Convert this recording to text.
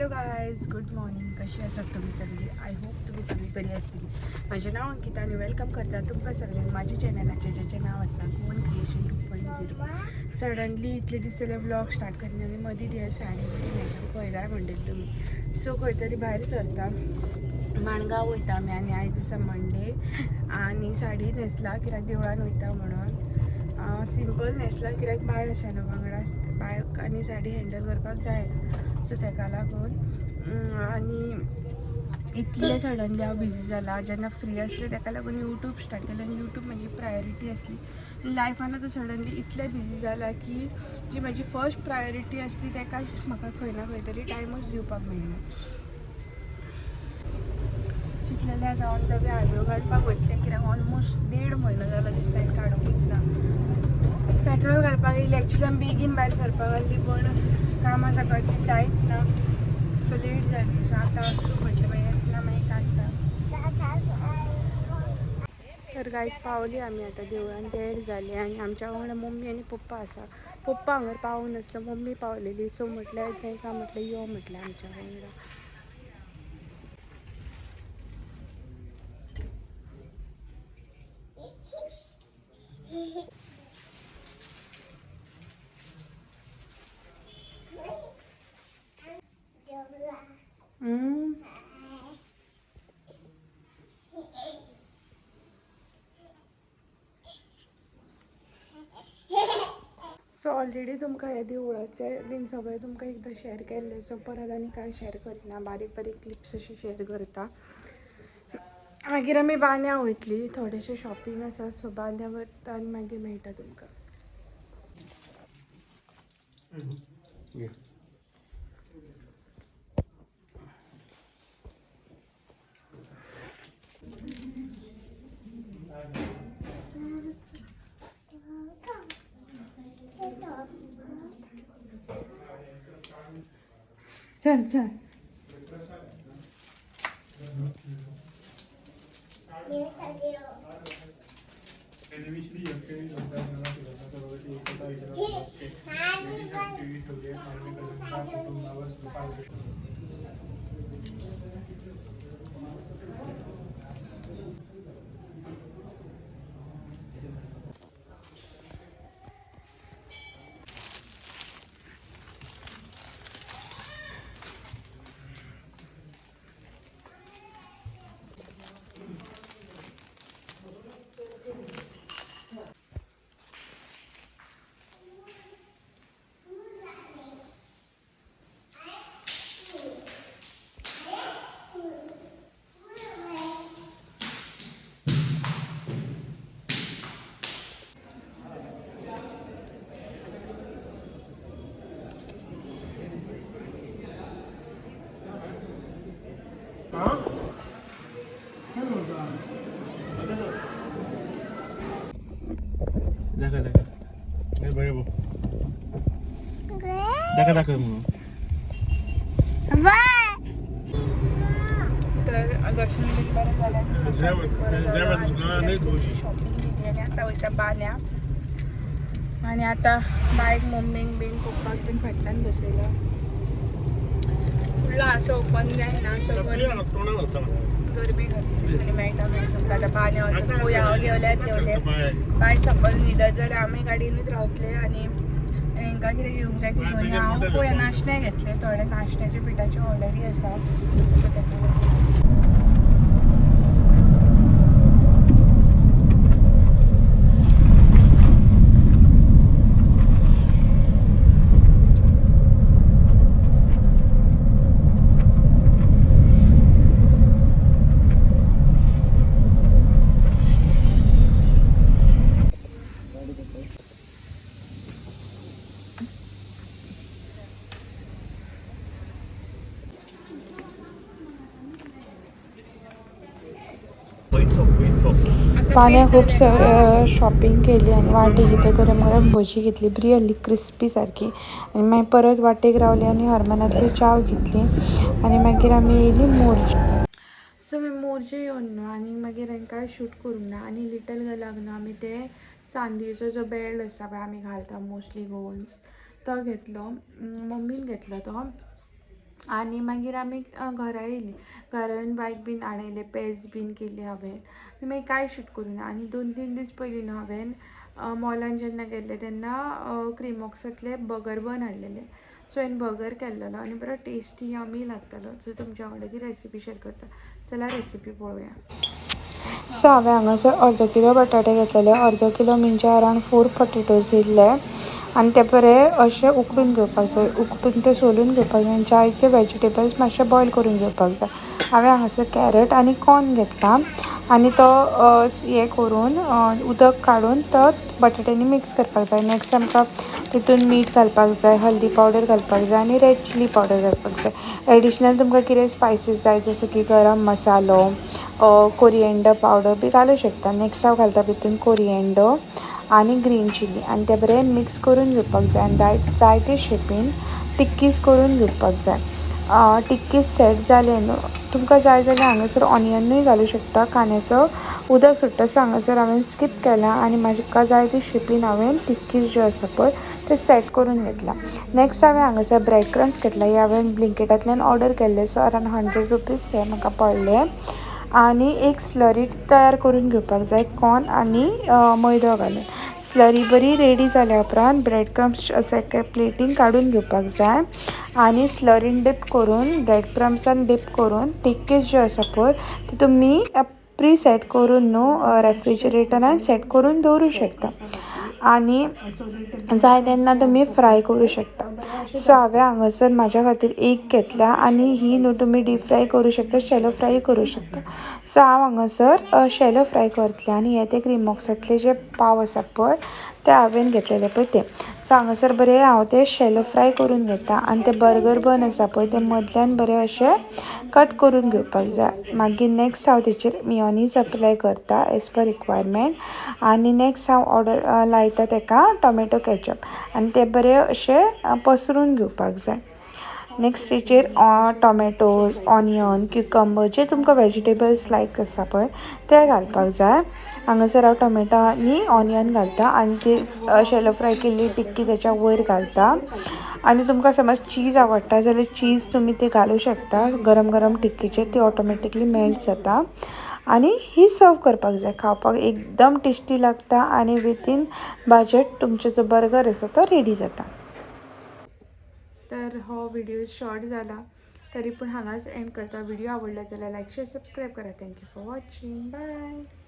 Hello guys, good morning. कशी आसात तुमी सगळी? I hope तुमी सगळी बरी आसतली. म्हजें नांव अंकिता आनी welcome करता तुमकां सगळ्यांक माझ्या चॅनलाचेर, ज्याचें नांव आसा गोवन क्रिएशन 2.0. सडनली इतले दीस जाले व्लॉग स्टार्ट करिना आनी मदीं ती साडी बिडी न्हेसून खंय काय म्हणटली तुमी. सो खंय तरी भायर सरता, माणगांव वयता आमी. आनी आयज आसा मंडे आनी साडी न्हेसला कित्याक देवळान वयता म्हणून. सिंपल न्हेसला कित्याक बाय आसा न्हू वांगडा, बायक आनी साडी हँडल करपाक जायना, सो तेका लागून. आनी इतलें सडनली हांव बिजी जाला, जेन्ना फ्री आसलें तेका लागून यूट्यूब स्टार्ट केलें आनी यूट्यूब म्हजी प्रायोरिटी आसली. लायफान आतां सडनली इतलें बिजी जाला की जी म्हजी फर्स्ट प्रायोरिटी आसली तेकाच म्हाका खंय ना खंय तरी टायमूच दिवपाक मेळना. चिंतलेलें आतां ऑन the way eyebrow काडपाक वयतलें कित्याक ऑलमोस्ट 1.5 म्हयनो जालो दिसता हांवें काडुंकूच ना. पेट्रोल घालपाक येयली. एक्चुली आमी बेगीन भायर सरपाक आसली पूण कामां सकाळची जायत ना, सो लेट जाली. सो आतां वचूं म्हटलें, मागीर येतना मागीर काडटा. तर गायज, पावली आमी आतां देवळान. 1.5 जाली आनी आमच्या वांगडा मम्मी आनी पप्पा आसा. पप्पा हांगर पावूं नासलो, मम्मी पावलेली. सो म्हटलें तांकां म्हटलें यो म्हटलें आमच्या वांगडा. सो ऑलरेडी तुमकां हे देवळाचें बीन सगळें तुमकां एकदां शेअर केल्लें, सो परत आनी कांय शेअर करिना, बारीक बारीक क्लिप्स अशें शेअर करता. मागीर आमी बांद्या वयतली, थोडेशें शॉपिंग आसा, सो बांद्या वता आनी मागीर मेळटा तुमकां. चल चल. दाखय दाखय, हे बघ बघ, दाखय दाखय म्हणून. तर दर्शन बीन बरें जालें, बरें जालें, शॉपिंग केली आनी आतां वयता बांद्या. आनी आतां बायक मम्मीक बीन पप्पाक बीन फाटल्यान बसयला. फुडलो आसो ओपन जायना, सो गर्मी खातीर. आनी मेळटा मागीर तुमकां. आतां बांद्या वचून पळोवया. हांव देंवल्यार देंवलें, बाय सपोज न्हिदत जाल्यार आमी गाडयेनूच रावतले आनी हेंकां कितें घेवंक जाय ती घेवन. हांव पळोवया, नाशणें घेतलें, थोडे नाशण्याच्या पिठाची ऑर्डरी आसा, सो तेका लागून. पाण्याक खूब शॉपिंग केली आनी वाटेक पळय गरम गरम भजी घेतली, बरी आहली क्रिस्पी सारकी. आनी मागीर परत वाटेक रावली आनी हरमनांतली च्याव घेतली आनी मागीर आमी येयली मोरजे. सो आमी मोरजे येवन न्हू आनी मागीर हांकां शूट करूंक ना. आनी लिटल गर्लाक न्हू आमी ते चांदीचो जो बेल्ट आसता पळय आमी घालता मोस्टली गोवन्स, तो घेतलो. मम्मीन घेतलो तो. आनी मागीर आमी घरा येयलीं. घरा येवन बायक बीन आडयलें, पेज बीन केली हांवें आनी मागीर कांय शूट करूं ना. आनी 2-3 दीस पयलीं न्हू हांवें मॉलान जेन्ना गेल्लें तेन्ना क्रिमॉक्सांतले बगर बन हाडलेले. सो हांवें बर्गर केल्लेलो आनी बरो टेस्टी यमी लागतालो. सो तुमच्या वांगडा ती रेसिपी शेर करता. चला रेसिपी पळोवया. सो हांवें हांगासर अर्दो किलो बटाटे घेतलेले. अर्दो किलो म्हणजे अरावंड 4 पोटेटोज येयल्ले आनी ते बरे अशे उकडून घेवपाक जाय. उकडून ते सोलून घेवपाक जाय आनी जायते वेजिटेबल्स मातशे बॉयल करून घेवपाक जाय. हांवें हांगासर कॅरट आनी कॉर्न घेतला आनी तो हें करून उदक काडून तो बटाट्यांनी मिक्स करपाक जाय. नेक्स्ट आमकां तितून मीठ घालपाक जाय, हल्दी पावडर घालपाक जाय आनी रेड चिली पावडर घालपाक जाय. एडिशनल तुमकां कितें स्पायसीस जाय जसो की गरम मसालो, कोरिएंडर पावडर बी घालूं शकता. नेक्स्ट हांव घालता भितून कोरिएंडर आनी ग्रीन चिली आनी तें बरें मिक्स करून घेवपाक जाय आनी जायते शेपीन टिक्कीज करून घेवपाक जाय. टिक्कीज सेट जाले न्हू, तुमकां जाय जाल्यार हांगासर ऑनियनूय घालूं शकता. कांद्याचो उदक सुट्टा. सो हांगासर हांवें स्कीप केलां आनी म्हाका जाय ते शेपीन हांवें टिक्कीज ज्यो आसा पळय ते सेट करून घेतला. नेक्स्ट हांवें हांगासर ब्रेड क्रम्स घेतला. हे हांवें ब्लिंकेटांतल्यान ऑर्डर केल्ले. सो अरावंड 100 रुपीज हे म्हाका पडले. आनी एक स्लरी तयार करून घेवपाक जाय कॉर्न आनी मैदो घालून. स्लरी बरी रेडी जाल्या उपरांत ब्रेड क्रम्स अशे एके प्लेटीन काडून घेवपाक जाय आनी स्लरीन डीप करून, ब्रेड क्रम्सान डीप करून टिक्कीज ज्यो आसा पळय ती तुमी प्री सेट करून न्हू रेफ्रिजरेटरान सेट करून दवरूं शकता आनी जाय तेन्ना तुमी फ्राय करूं शकता. सो हांवें हांगासर म्हाज्या खातीर एक घेतला आनी ही न्हू तुमी डीप फ्राय करूं शकता, शॅलो फ्राय करूं शकता. सो हांव हांगासर शॅलो फ्राय करतलें आनी हे ते क्रिमॉक्सांतले जे पाव आसा पळय ते हांवें घेतलेले पळय ते. सो हांगासर बरें हांव ते शॅलो फ्राय करून घेता आनी ते बर्गर बन आसा पळय ते मदल्यान बरे अशे कट करून घेवपाक जाय. मागीर नेक्स्ट हांव तेचेर मियोनीज अप्लाय करता एज पर रिक्वायरमेंट आनी नेक्स्ट हांव ऑर्डर लायता तेका टोमॅटो केचप आनी ते बरे अशे पसरून घेवपाक जाय. नेक्स्ट तेचेर टोमॅटोज, ऑनियन, क्युकंबर जे तुमकां वेजिटेबल्स लायक आसा पळय ते घालपाक जाय. हांगासर हांव टोमॅटो आनी ऑनियन घालता आनी ती शॅलो फ्राय केल्ली टिक्की तेच्या वयर घालता. आनी तुमकां समज चीज आवडटा जाल्यार चीज तुमी ती घालूं शकता. गरम गरम टिक्कीचेर ती ऑटोमॅटिकली मेल्ट जाता आनी ही सर्व करपाक जाय. खावपाक एकदम टेस्टी लागता आनी विथीन बजट तुमचो जो बर्गर आसा तो रेडी जाता. तर हो व्हिडिओ शॉर्ट जाला तरी पूण हांगाच एंड करता. व्हिडिओ आवडला जाल्यार लायक, शेअर, सबस्क्रायब करा. Thank you for watching. Bye.